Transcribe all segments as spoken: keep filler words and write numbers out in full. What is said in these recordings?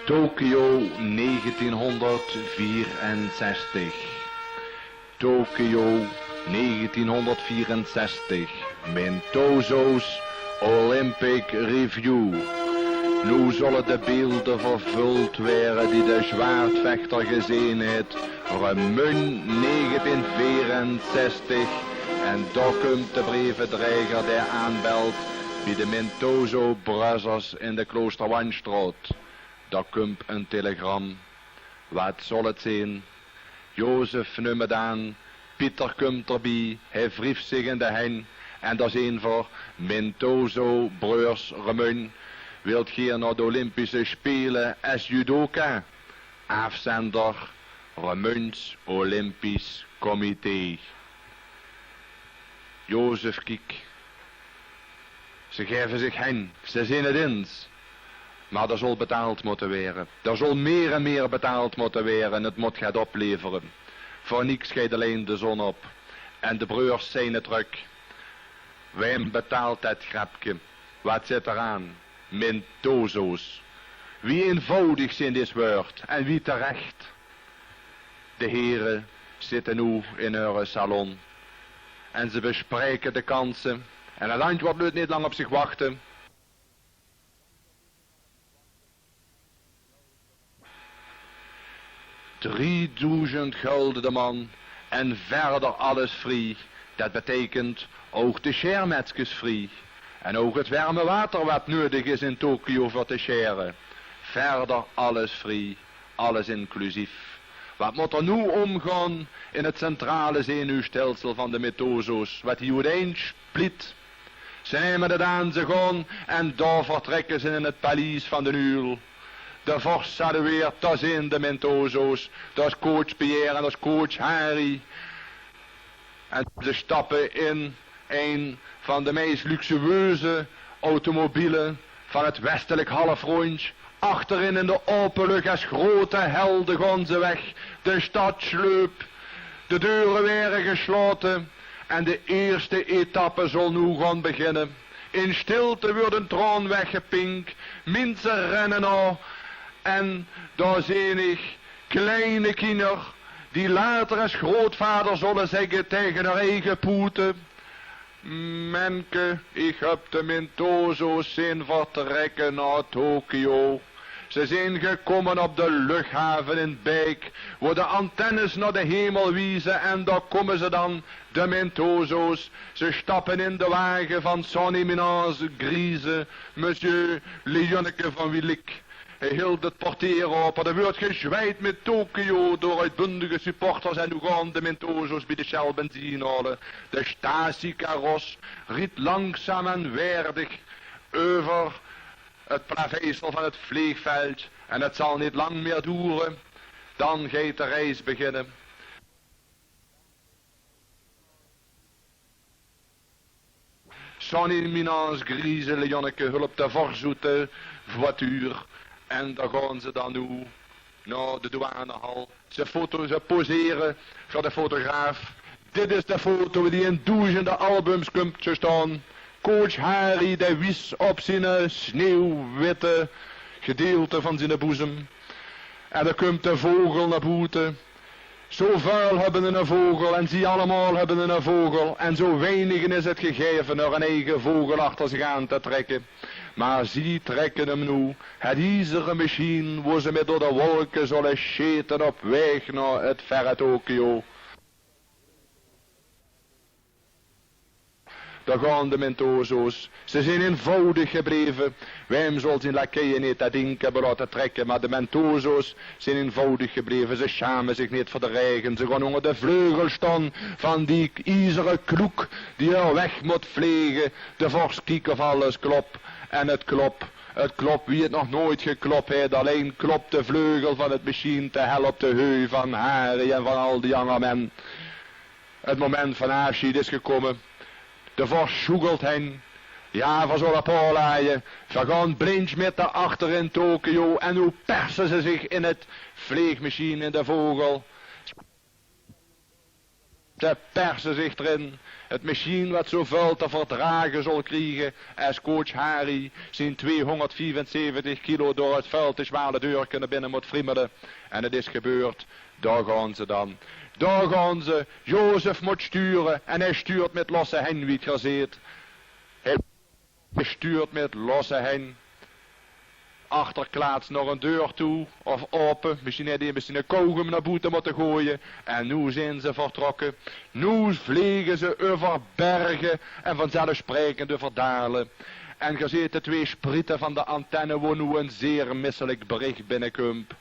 Tokio negentienhonderdvierenzestig. Tokio negentienhonderdvierenzestig. Mintozo's Olympic Review. Noe zolle de beelde vervuld waere die de zwaardvechter gezeen het. Remunj negentienhonderdvierenzestig. En dao kump de brevedreiger dae aanbelt bie de Mintozo Brothers in de Kloosterwandstraot. Dao kump ein telegram. Waat zal het zeen? Jozef numt het aan. Pieter kump d'rbie. Hae wrief zich in de henj. En dao zeen v'r: Mintozo, Breurs Remunj. Wilt geer nao de Olympische Spele es judoka? Aafzender: Remunjs Olympisch Comité. Jozef kiek. Ze gaeve zich henj, ze zeen het ins. Maar d'r zal betaald mótte waere. D'r zal mier en mier betaald mótte waere en het mót get oplevere. Veur niks geit allein de zon op. En de breurs zeen het drök. Waem betaalt det grepke? Waat zit d'r aan? Mintozo's. Wie einvoudig zeen dees wäörd en wie terech. De here zitte noe in häöre salon en ze bespraeke de kanse. En het antwoord leut neet lang op zich wachte. Driedoezend gölde de man en verder alles vrie. Det beteikent ouch de sjaermetskes vrie. En ouch het werme water waat neudig is in Tokio veur te sjaere. Verder alles vrie. Alles inclusief. Waat mót d'r noe ómgaon in het centrale zenuwstelsel van de Mintozo's, waat hie oetein spliet? Ze numme het aan, ze gaon en dao vertrèkke ze in het paleis van de Uul. De vors salueert: dao zeen de Mintozo's, dao is coach Pierre en dao is coach Harry. En ze stappe in ein van de meis luxueuze automobiele van het westelik halfróndj. Achterin in de aope luch es grote helde gaon ze weg. De stad sleup. De deure waere geslaote en de ierste etappe zal noe gaon beginne. In stilte wuuert ein traon weggepink. Minse renne nao en dao zeen ich kleine kinjer die later es grootvader zolle zègke taenge häör eige poete: Menke, ich höb de Mintozo's zeen vertrèkke nao Tokio. Ze zeen gekómme op de luchthave in Baek, wo de antennes nao de hemel wieze, en dao kómme ze dan, de Mintozo's. Ze stappe in de wage van Sonny Minans Grise, monsieur Leonneke van Wilik. Hae hilt het portier aope. D'r wuuert gezwaajd mit Tokio door oetbundige supporters en noe gaon de Mintozo's bie de Shell benzine haole. De statiekaros ried langzaam en waardig euver het plaveisel van het vleegveld en het zal neet lang mier doere, dan geit de reis beginne. Sonny Minans Grise, Leonneke, hulp de vors oet de voituur en dao gaon ze dan noe nao de douanehal. Ze foto-, ze posere veur de fotograaf. Dit is de foto die in doezende albums kump te staon. Coach Harry, dae wies op zien sneeuwwitte gedeelte van ziene boezem. En dao kump de vogel nao boete. Zoväöl höbbe eine vogel en zie allemaol höbbe eine vogel. En zo weinigen is het gegaeve häören eige vogel achter zich aan te trèkke. Maar zie trèkke 'm noe, het iezere mesjien, wo ze mit door de wolke zolle sjete op waeg nao het verre Tokio. Dao gaon de Mintozo's. Ze zeen einvoudig gebleve. Waem zal zien lakeie neet det dink höbbe laote trèkke, maar de Mintozo's zeen einvoudig gebleve. Ze sjame zich neet veur de raege. Ze gaon ónger de vleugel staon van die iezere kloek die häör weg mót vlege. De vors kiek of alles klop. En het klop. Het klop wie het nog noeit geklop haet. Allein klop de vleugel van het mesjien te hel op de heu van Harry en van al die anger men. Het moment van aafsjeid is gekómme. De vors sjoegelt hen. Jao, v'r zölle op aaflaje. V'r gaon blindj mit d'r achter in Tokio en noe perse ze zich in het vleegmesjien, in de vogel. Ze perse zich d'rin. 't Mesjien wat zoväöl te verdrage zól kriege es coach Harry zien tweehonderdviefenzeventig kilo door 't väöl te sjmale deurke nao binne mót friemele. En 't is gebeurd. Dao gaon ze dan. Dao gaon ze. Jozef mót sjture en hae sjtuurt mit losse henj, wie geer zeet. Hae sjtuurt mit losse henj. Achter klaats nog ein deur toe, of aope. Mesjien haet emes zien kauwgom nao boete mótte goeje. En noe zeen ze vertrokke. Noe vlege ze euver berge en vanzelfsprekend euver dale. En geer zeet de twee spriete van de antenne, wo noe ein zeer misselik berich binnekump.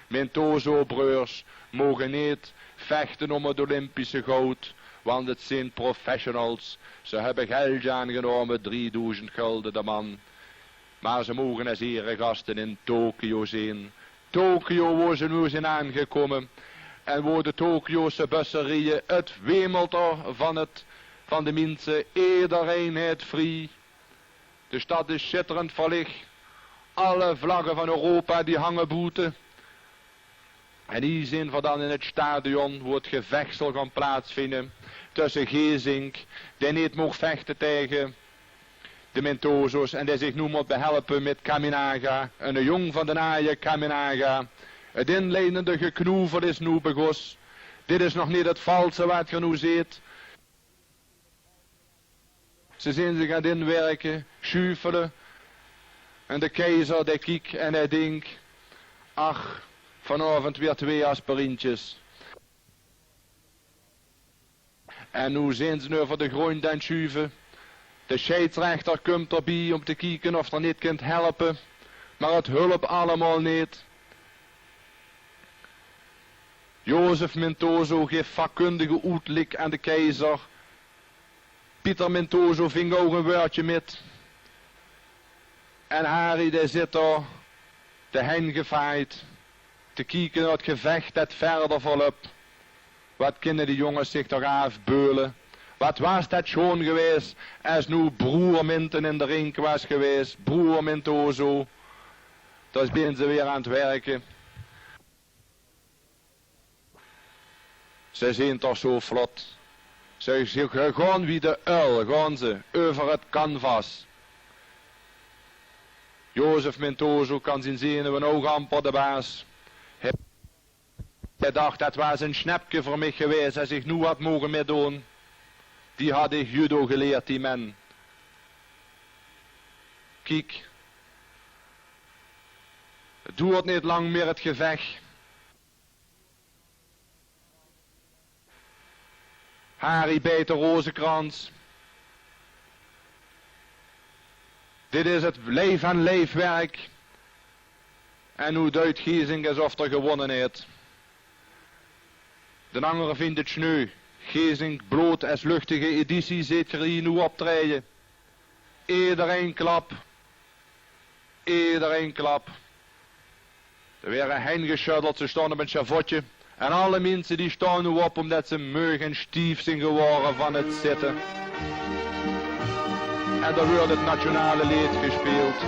Mintozo-breurs moge neet vechte óm 't Olympische goud, want 't zeen professionals. Ze höbbe geld aangenómme, driedoezend gölde de man. Mer ze moge es eregaste in Tokio zeen. Tokio, wo ze noe zeen aangekómme. En wo de Tokiose busse rieje, 't wemelt d'r van 't, van de minse. Ederein haet vrie. De stad is sjitterend verlich. Alle vlagge van Europa die hange boete. En hie zeen v'r dan in 't stadion, wo 't gevech zal gaon plaatsvinje tösse Geesink, dae neet moog vechte taenge de Mintozo's en dae zich noe mót behelpe mit Kaminaga, eine jóng van d'n aaje Kaminaga. 't Inleidende geknoevel is noe begós. Dit is nog neet 't valse wat geer noe zeet. Ze zeen zich aan 't inwirke, sjuufele. En de keizer, dae kiek en hae dink: ach, vanaovend weer twee aspirientjes. En noe zeen ze euver de gróndj aan 't sjuve. De sjeidsrechter kump d'rbie óm te kieke of 'r neet kint helpe. Mer 't hulp allemaol neet. Jozef Mintozo geef vakkundige oetlik aan de keizer. Pieter Mintozo ving ouch ein wäördje mit. En Harry, dae zit dao, de henj gevaajd, te kieke nao 't gevech det verder verlöp. Wat kinne die jónges zich toch aafbeule. Wat waas det sjoon gewaes es noe broer Minten in de rink waas gewaes, broer Mintozo. Dao zeen ze weer aan 't wirke. Ze zeen toch zo vlot. Ze, ze gaon wie de uil, gaon ze, euver 't canvas. Jozef Mintozo kan zien zenuwe ouch amper de baas. Hae dach: det waas ein sjnepke veur mich gewaes, es ich noe had moge mitdoon. Die had ich judo geleerd, die men. Kiek, 't doert neet lang mier, 't gevech. Harry bijt de rozekrans. Dit is 't lief-aan-lief-werk. En noe duit Geesink esof 'r gewónne haet. Den angere vindj 't sjneu. Geesink bloot es luchtige editie zeet geer hie noe optraeje. Ederein klap. Ederein klap. D'r waere henj gesjöddeld, ze sjtaon op ein sjavotje. En alle minse die sjtaon noe op, ómdet ze meug en sjtief zeen gewore van 't zitte. En d'r weurt 't nationale leed gespeeld.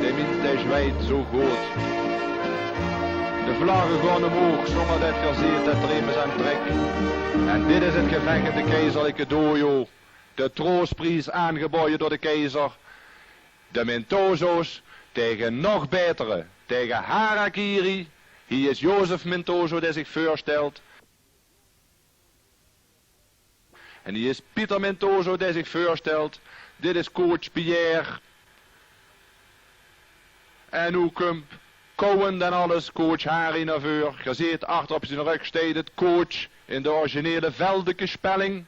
De mins dae sjweit zo good. De vlagge gaon ómhoog, zónger det geer zeet det d'r emes aan trèk. En dit is 't gevech in de keizerlike dojo. De troostpries aangebaoje door de keizer. De Mintozo's taenge nog baetere, taenge harakiri. Hie is Jozef Mintozo dae zich veurstèlt. En hie is Pieter Mintozo dae zich veurstèlt. Dit is coach Pierre. En noe kump kauwend en alles coach Harry nao veur. Geer zeet, achter op zien rök steit 't coach in de originele Veldeke-spelling.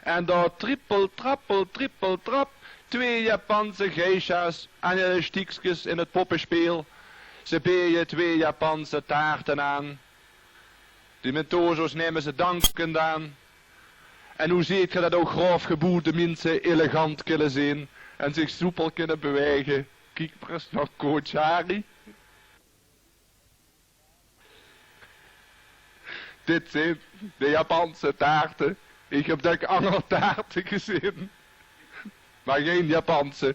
En dao trippel, trappel, trippel, trap, twee Japanse geisha's aan elastiekskes in 't poppespeel. Ze beeje twee Japanse taarte aan. Die Mintozo's numme ze dankend aan. En noe zeet geer det ouch graofgeboewde minse elegant kinne zeen en zich soepel kinne bewaege. Kiek mer ins nao coach Harry. Dit zeen de Japanse taarte. Ich höb dök anger taarte gezeen, mer gein Japanse.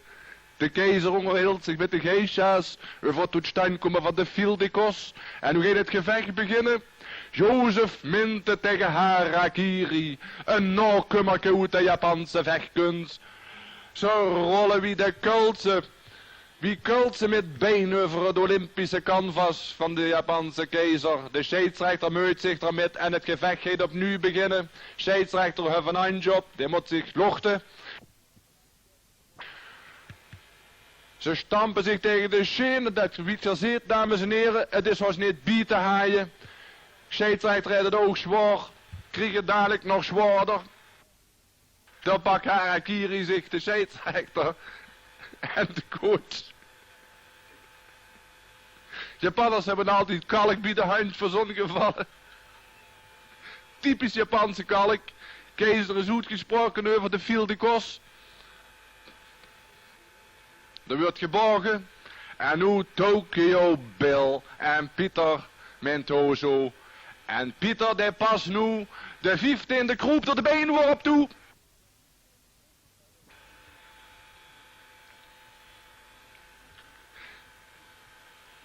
De keizer óngerhilt zich mit de geisha's euver 't toet sjtanj kómme van de file de course. En noe geit 't gevech beginne. Jozef Minte tege Harakiri, ein naokummerke oet de Japanse vechkuns. Ze rolle wie de kultse, wie kultse mit bein euver het Olympische canvas van de Japanse keizer. De scheidsrechter meujt zich d'rmit en het gevech geit opnuuj beginne. Scheidsrechter huft ein handj op, dae mót zich lochte. Ze stampe zich tege de sjene, det wiet geer zeet, dames en hiere, het is haos neet bie te haje. Scheidsrechter haet het ouch zwaor, krieg het dalik nog zwaorder. Dan pak Harakiri zich de scheidsrechter en de coach. Japanners höbbe altied kalk bie de handj veur zón gevalle. Typisch Japanse kalk. Keizer is oetgesproke euver de Fil de Kos. D'r wuuert geboge. En noe Tokyo Bill en Pieter Mentoso. En Pieter, dae pas noe de viefteende kroep tot de beinworp toe.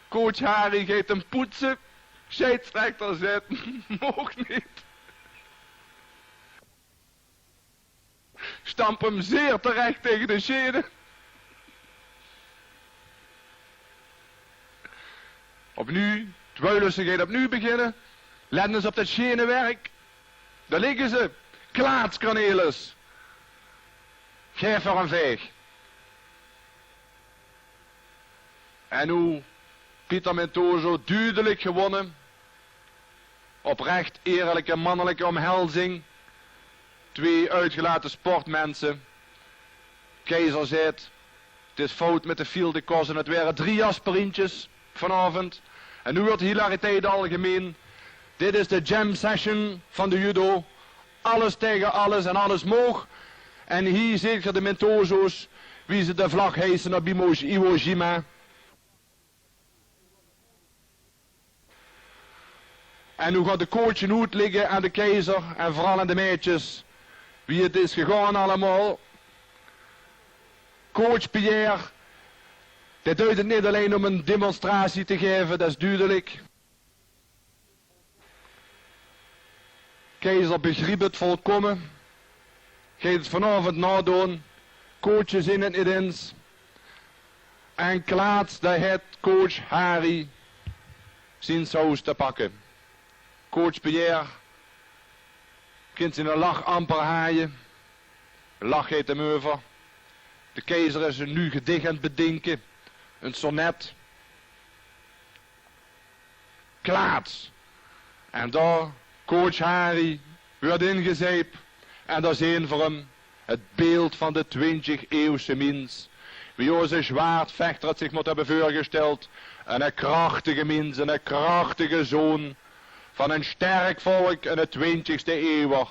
Coach Harry geit 'm poetse. Scheidsrechter zaet: "Maag neet." Stamp 'm zeer terech tege de sjene. Opnuuj, 't wuilösse geit opnuuj beginne. Let ins op det sjenewerk. Dao ligke ze. Klaats, Cornelis. Gaef häör ein vaeg. En noe Pieter Mentoso dudelik gewónne. Oprech, eerlike, mannelike ómhelzing. Twee oetgelaote sportmense. Keizer zaet: "'t Is fout mit de Fil de Kos." En het waere drie aspirintjes vanaovend. En noe wuuert hilariteit algemeen. Dit is de jam session van de judo. Alles tege alles en alles maag. En hie zeet geer de Mentoso's, wie ze de vlag hijse op Iwo, Iwo Jima. En noe geit de coach oetlègke aan de keizer en veural aan de maedjes wie het is gegange allemaol. Coach Pierre, dae deit het neet allein óm ein demonstratie te gaeve, det is dudelik. Keizer begriep het volkómme. Geit het vanaovend naodoon. Coaches zeen het neet ins. En klaats, dao haet coach Harry zien saus te pakke. Coach Pierre kint ziene lach amper haje. Lach geit 'm euver. De keizer is ein nuuj gedich aan het bedinke. Ein sonnet. Klaats! En dao, coach Harry, wuuert ingezeip. En dao zeen v'r 'm, het beeld van de twintjig-eeuwse mins. Wie ozze zwaardvechter het zich mót höbbe veurgesteld. Eine krachtige mins, eine krachtige zoon van ein sterk volk in de twintjigste eeuw.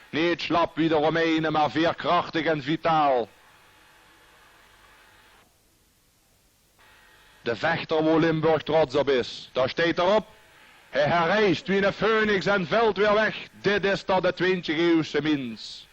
Neet slap wie de Romeine, mer veerkrachtig en vitaal. De vechter wo Limburg trots op is. Dao steit 'r op. Hae herries wie eine feniks en velt weer weg. Dit is dan de twintjig-eeuwse mins.